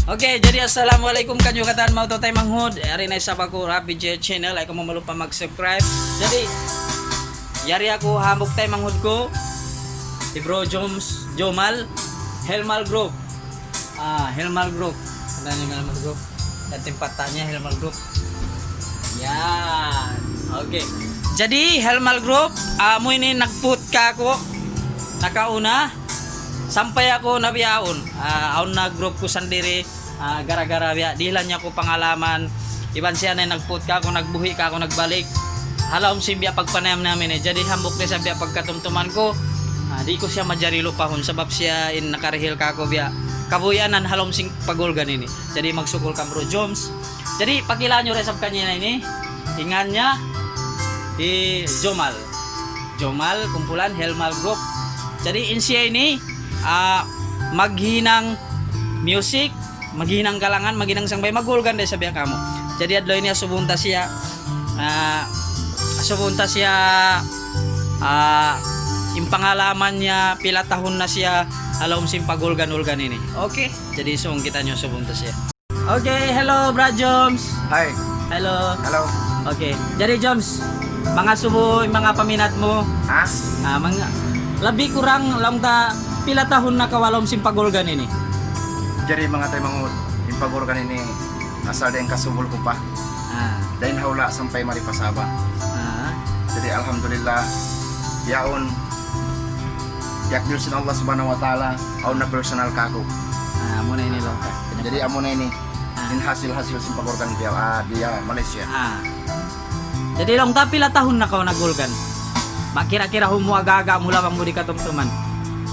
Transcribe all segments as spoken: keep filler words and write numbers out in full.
Okay, jadi assalamualaikum kaniyu katan, manga taymanghud. Yari na isab aku, Rafi J Channel. Ayaw kamu malupa mag-subscribe. Jadi, yari aku hambuuk taymanghud ku, hi Bro Joms, Jomal, Helmal Group. Ah, Helmal Group. Ada ni Helmal Group. Yan in pata' niya, Helmal Group. Yan. Okay. Jadi, Helmal Group, ah, amu ini nag-put kāku' nakauna, sampay aku na bihaun. Ah, awn na group ku sandiri, ah, gara-gara biya' dihilan niya aku pangalaman, iban siya na in nag-put kāku', nagbuhi' kāku', nagbalik. Ha lawm sin biya' pagpanayam namu' ini. Jadi, hambuuk da isab biya' pagkatumtuman ku, ah, di' ku siya manjari lupahun, sabab siya in nakarihil kāku' biya' kabuhianan ha lawm sin pag-ulgan ini. Jadi, magsukul kamu, Bro Joms. Jadi, pakilala niyu da isab kaniya ini. In ngan niya, hi Jomal. Jomal, kumpulan Helmal Group. Jadi, in siya ini, ah, maghinang music, maghinang kalangan, maghinang sangbay, mag-ulgan da isab biya' kamu. Jadi, adlaw ini asubuhun ta siya, ah, asubuhun ta siya, ah, in pangalaman niya, pila tahun na siya ha lawm sin pag-ulgan-ulgan ini. Okay? Jadi, sūng kitaniyu, asubuhun ta siya. Okay, hello, Bro Joms. Hi. Hello. Hello. Okay. Jadi, Joms, manga subu, manga paminat mu. Ha? Ah, manga, labi kurang, laung ta, pila tahun na kaw ha lawm sin pag-ulgan ini? Jadi, manga taymanghud, in pag-ulgan ini, asal dayn kasubul ku pa. Ah. Dayn ha hula' sampay mari pa Sabah. Ah. Jadi, alhamdulillah, yaun, takdir sin Allah Subhanahu wa Ta'ala, awn na personal kāku'. Ah, amu na ini, laung ta. Jadi, amu na ini, ah, in hasil-hasil sin pag-ulgan di ha, ah, di ha Malaysia. Ah. Jadi, laung ta, pila tahun na kaw nag-ulgan? Ba, kira-kirahun mu, aga-aga mu, laung mu di' katumtuman.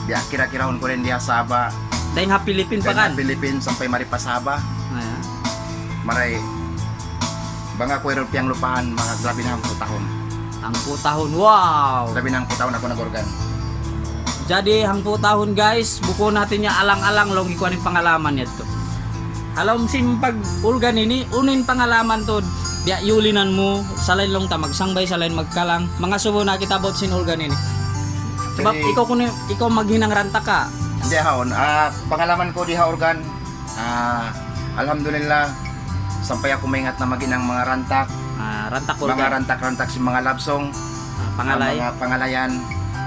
Biya' kira-kirahun ku dayn di ha Sabah. Dayn ha Philippine pa kan? Dayn ha Philippine sampay mari pa Sabah. Ah, ya. Maray, bang aku wayruun piyanglupahan, manga labi na hangpu' tahun. Hangpu' tahun, wow! Labi na hangpu' tahun aku nag-ulgan. Jadi, hangpu' tahun, guys, bukun hati niya alang-alang, laung, ikuan in pangalaman niya tu. Ha lawm sin pag-ulgan ini, unu in pangalaman tuud, biya' iyulinan mu, salain laung ta magsangbay, salain magkalang, manga subu na kita about sin ulgan ini. Sabab ikaw kunu', ikaw maghinang rantak ka. Di' haun, ah, pangalaman ku di ha ulgan, ah, alhamdulillah, sampay aku maingat na maghinang manga rantak. Ah, rantak ulgan. Manga rantak-rantak sin manga love song. Ah, pangalay. Ah, manga pangalayan.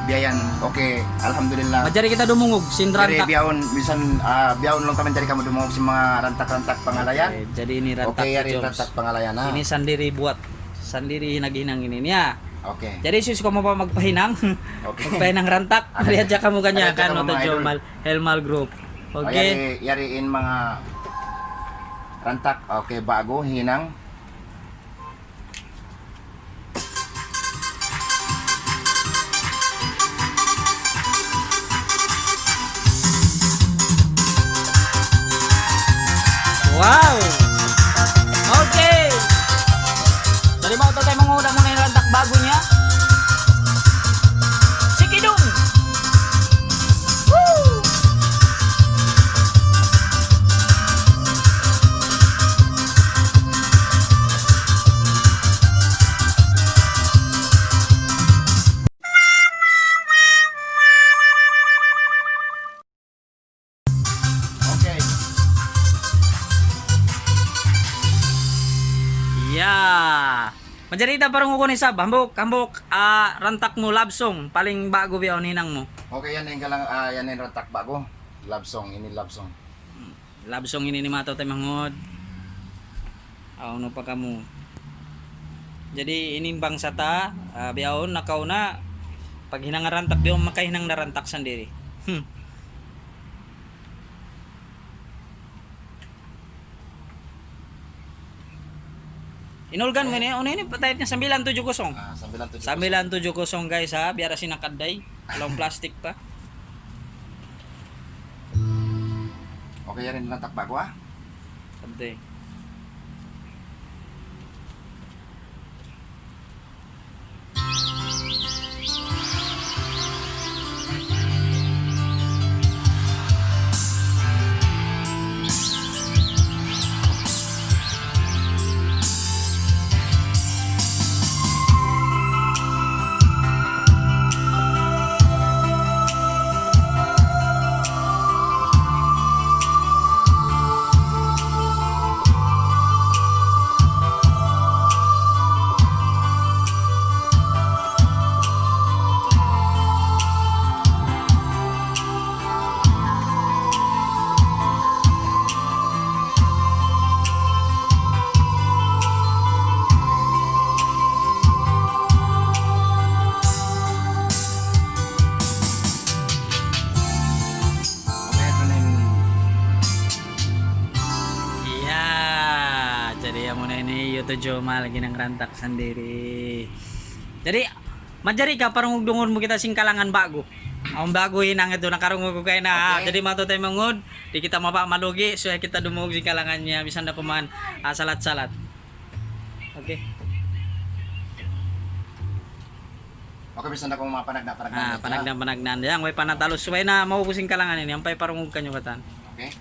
Biya' yan. Okay, alhamdulillah. Manjari kita dumungug sin rantak. Jadi, bihaun, minsan, ah, bihaun laung kami manjari kamu dumungug sin manga rantak-rantak pangalayan. Okay, jadi ini rantak. Okay, yari in rantak pangalayan, ha. Ini sandiri buat, sandiri hinang-hinang ini niya. Okay. Jadi, sus, kamu pa magpahinang. Okay. Magpahinang rantak. Okay. Mari hadja kamu kaniya, kan, manga idol. Helmal Group. Okay. Yari, yari in manga rantak. Okay, ba'gu hinang. Wow! Okay! Jadi, manga taymanghud, amu na in rantak ba'gu niya. Sikidung! Woo! Okay. Ya. Manjari ta parungugun isab, hambuuk, hambuuk, ah, rantak mu love song, paling ba'gu biya' hinang mu. Okay, yan in kalang, ah, yan in rantak ba'gu. Love song, ini love song. Love song ini ni manga taymanghud. Aw, unu pa kamu. Jadi, ini bangsa ta, ah, bihaun nakauna, paghinang rantak, bihaun makahinang na rantak sandiri. Hmm. In ulgan mu ini, unu ini, patay niya, sambilan tujuh kosong. Ah, sambilan tujuh kosong. Sambilan tujuh kosong, guys, ha, biya' da sin nakaday. Laung plastic pa. Okay, yari in rantak ba'gu, ha? Pantay. Ini Yoto Jomal, ginang rantak sandiri. Jadi, manjari ka parungug-dungug mu kita sin kalangan ba'gu. Awn ba'gu hinang itu, nakarungug ku kaina. Okay. Jadi, matu tayo mangud, di' kita mabaya' malugi, subay kita dumungug sin kalangan niya, misan da pa man, ah, salat-salat. Okay. Okay, misan da pa man panagna'-panagna'. Ah, panagna'-panagna'. Yan, way panatalus, subay na maubus in kalangan ini, ampa parungug kaniyu katan. Okay.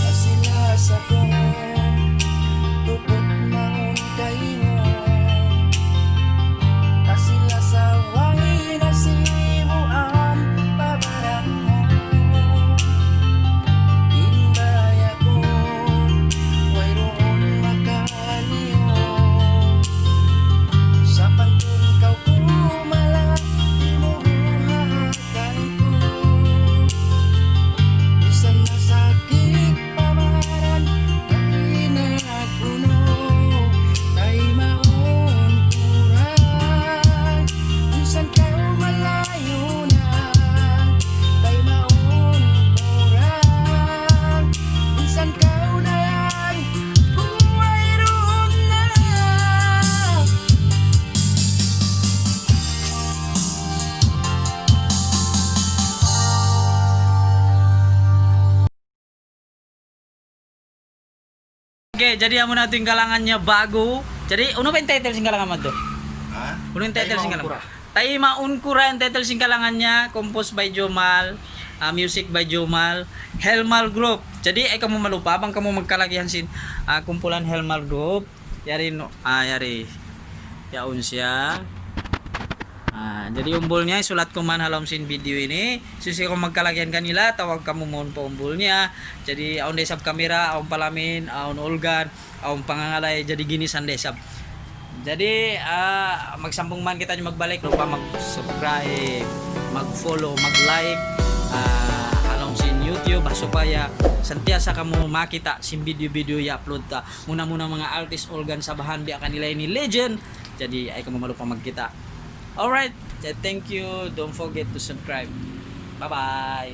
Kasi-lasa ku tuput mawn kaymu. Kasi-lasa wangi nasibu' awn pa baran mu. In baya' ku wayruun makaliyu. Sapantun kaw kumawa' di' mu buhatan ku. Misan masakit pa baran, kay na kunu', kay mawn kurang. Misan kaw malayu' na, kay mawn kurang. Misan kaw na yan, kung wayruun na. Okay, jadi amu na tuud in kalangan niya ba'gu. Jadi, unu ba in title sin kalangan mu tuud? Ha? Unu in title sin kalangan? Taymaun Ku Ra in title sin kalangan niya, composed by Jomal, ah, music by Jomal, Helmal Group. Jadi, ayaw kamu malupa, bang kamu magkalagihan sin, ah, kumpulan Helmal Group. Yari, no, ah, yari. Yaun siya. Ah, jadi umbul niya, isulat ku man ha lawm sin video ini. Subay kamu magkalagihan kanila, tawag kamu mawn pa umbul niya. Jadi, awn da isab kamera, awn palamin, awn ulgan, awn pangangalay, jadi ginisan da isab. Jadi, ah, magsambung man kita magbalik, lupa mag-subscribe, mag-follow, mag-like, ah, ha lawm sin YouTube, ha, supaya santiyasa kamu makakita' sin video-video i-upload ta. Muna-muna manga artist ulgan Sabahan, biya' kanila ini legend. Jadi, ayaw kamu malupa magkita'. Alright, jadi thank you. Don't forget to subscribe. Bye-bye.